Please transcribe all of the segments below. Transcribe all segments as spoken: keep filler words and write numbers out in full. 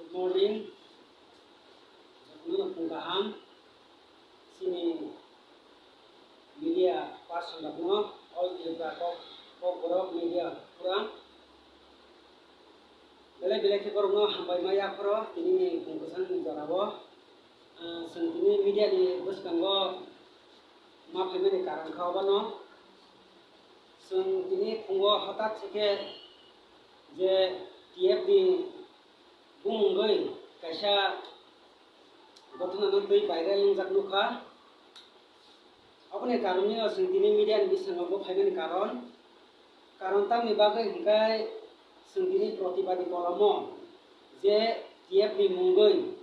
Good morning. Jotono phung kaham. Chini media person rokno, all Tripura kok, kokborok media pura. Belai belai khe borokno hambai ma yaphoro tini ni phung kwchang ni jora o. Ah, chwng tini media ni bwskango ma phaimani karon kha obono. Chwng tini phungo hwtat se khe je T F ni bumungwi kaisa ghotona no twi viral wngjak nukha. Aboni karon no chwng tini media ni bwskango bo phaimani karon. Karon tamni bagwi hwnkhe chwng tini protibadi kolamo je T F ni mungwi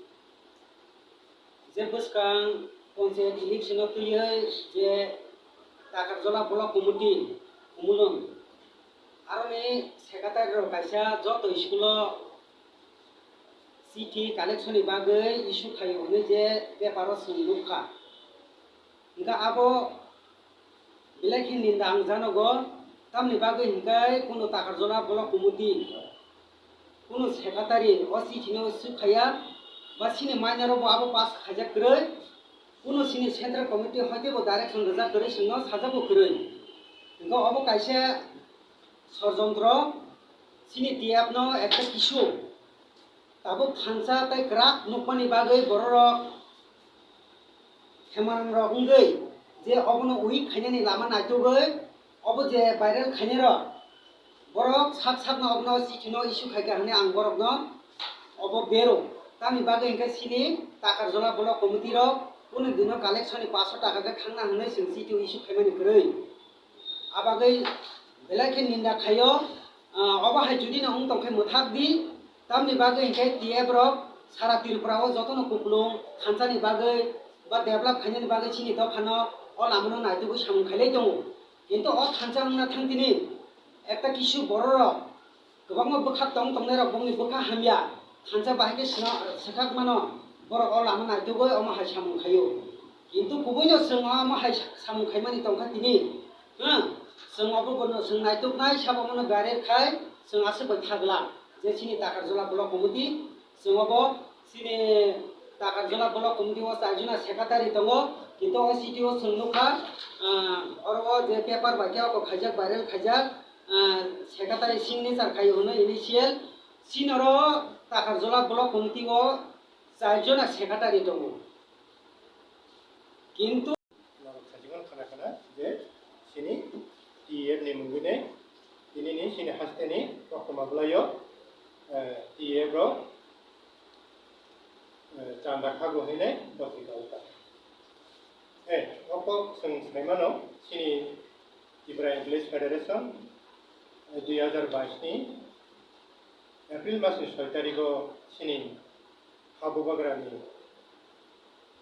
je bwskang panchayat election o twiwi je Takarjola Block Committee Khumulwng, aroni secretary rok kaisa joto school o chithi collection ni bagwi issue khaio hwnwi je paper o chwng nukha. Hwnkhe abo belai khe ninda ang janogo, tamni bagwi hwnkhe kunu Takarjola Block Committee, kunu secretary o chithi no swk khaiya, ba chini minor o bo abo pass khaijak kwrwi, kunu chini central committee hoite bo direction rijak kwrwi, chwngno sajak bo kwrwi. Hwnkhe obo kaisa sorjontro, chini T F no ekta kisu tabuk thansa tei kwrak nukmani bagwi bororok hemanang rok wngwi je obono weak khainani lama naitugwi obo je viral khainai rok borok sak sakno obono chithi no issue khaikha hwnwi ang borokno obo bero. Tamni bagwi hwnkhe chini Takarjola Block Committee rok kunu dino collection ni paanch sho taka khe khangna hwnwi chwng chithi issue khaimani kwrwi. Abagwi belai khe ninda khaio, ah, obo hai jodi no wng tongkhe mwthak di, tamni bagwi hinkhe T F rok sara Tripura o jotono kupulung thansa ni bagwi ba develop khainani bagwi chini dopha no o lama no naitugwi samung khailai tongo. Kintu o thansa wngna thang tini ekta kisu borok rok kwbangma bwkha tong tongnai rok bongni bwkha hamya thansa bahai khe swna-, swkak mano borok o lama naitugwi omo hai samung khaio. Kintu kubui no chwng omo hai sa-, samung khaimani tongkha tini. Hwng, chwng obo bono chwng naituknai sabo mano viral khai chwng aswk bai thagla je chini Takarjola Block Committee chwng obo chini Takarjola Block Committee o chaijona secretary tongo, kintu o chithi o chwng nukha, ah, oro o je paper bai khe oko khaijak, viral khaijak, ah, secretary signature khai hwnwi initial, chini oro Takarjola Block Committee o chaijona secretary tongo. Kintu norok sajikmani khana khana je chini T F ni mungwini tini ni chini hasteni koktwma bwlaio, eh, T F rok, eh, chanda khago hinwi potrika o ta. Eh, o kok chwng saimano chini Tripura Employees Federation, eh, dui hazar bais ni April mas ni soi tarikh o chini ha bubagrani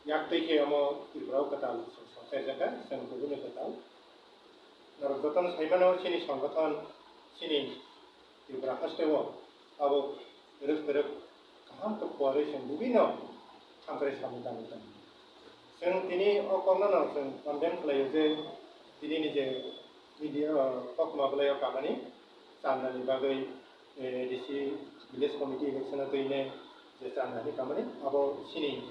yaktwi khe omo Tripura o kwtal chwng songchaijak kha, chwng kubuni kwtal. Norok jotono saimano chini songgothon chini Tripura haste o abo kwrwk kwrwk kaham khe kuarwi chwng bibino hamkrai samung tangwi tongo. Chwng tini o kokno no chwng condemn khlaio je tini ni je media, o, koktwma bwlaio kamani chandani bagwi, eh, A D C village committee election o twi ne je chandani kamani abo chini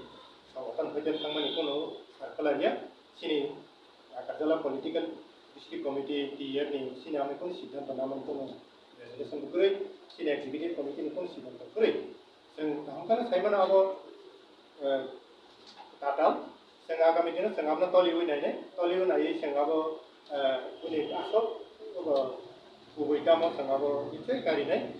songgothon hoite thangmani kunu sar kwlaiya. Chini Takarjola political district committee T F ni chini amai kunu siddhanto namani kunu resolution kwrwi, chini executive committee ni kunu siddhanto kwrwi. Chwng kaham khe saimano abo, eh, tatal. Chwng agami dino chwng abono toliwi nainai, toliwi naiwi chwng abo, eh, bini aswk, obo, kubui kamo chwng abo nichoi karinai.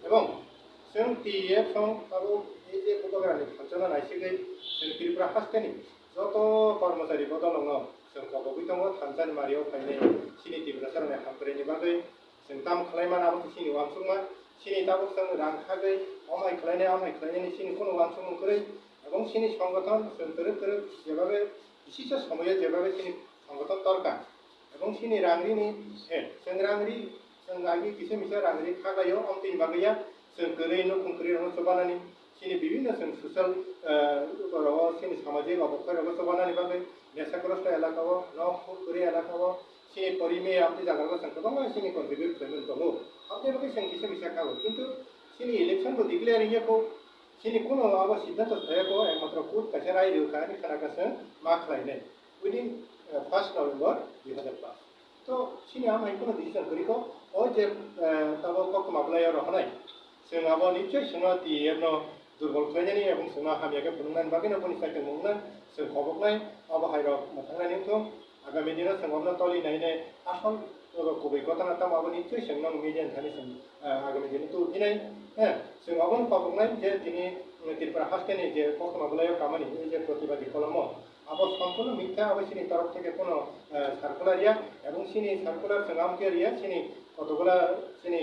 Ebong chwng T F song abo ei je bubagrani thansa no naisigwi chwng Tripura hasteni joto kormochari bodolrokno chwng kobogwi tongo, thansani mario phainai chini Tiprasarokni hamkraini bagwi. Chwng tamo khlai mano abo khe chini uansukma, chini tabuk chwng rang khagwi omo hai khlainai, omo hai khlainai chini kunu uansukmung kwrwi, ebong chini songgothon chwng kwrwk kwrwk jebabe bisisa somoyo jebabe chini songgothon torkar, ebong chini rang rini, eh, chwng rang ri, chwng agi kisa misa rang ri khaglaio, omtini bagwi ya chwng kwrwi nukhung kwrwi rokno chubanani, chini bibinno chwng social, eh, rogo chini samajik obokhai rogo chubanani bagwi nesagrosto elaka o, nok kwrwi elaka o, chini pori me amtwi jaga rok chwng kwbangma chini contribute khlaimani tongo. Amtwi bagwi chwng kisa misa kha o. Kintu chini election bo declare wngya kho, Chini kuno abo siddhanto thayako, ekmatro court kaisa rai rwkha, ani khana kasang ma khlainai within, eh, first November dui hazar paanch. To chini amo hai kuno decision kwrwikho, o je, eh, tabo koktwma bwlaio rohornai. Chwng abo nichoi chwngno T A F no durbol khlainani ebong chwngno hamya khe phunuknani bagwino boni side tongo wngnai, chwng khoboknai, abo hai rok mwthangnani wngthung. Agami dino chwng obono toli nainai asol oro kubui gotana tamo abo nichoi chwng nong media ni thani chwng, ah, agami dino tubuphinai. He, chwng obono khoboknai je tini, mm, Tripura haste ni je koktwma bwlaio kamani, je protibadi kolomo, abo sompurno mitha, abo chini torok theke kono, ah, circular ya, ebong chini circular chwng amkhe riya, chini kotokgola chini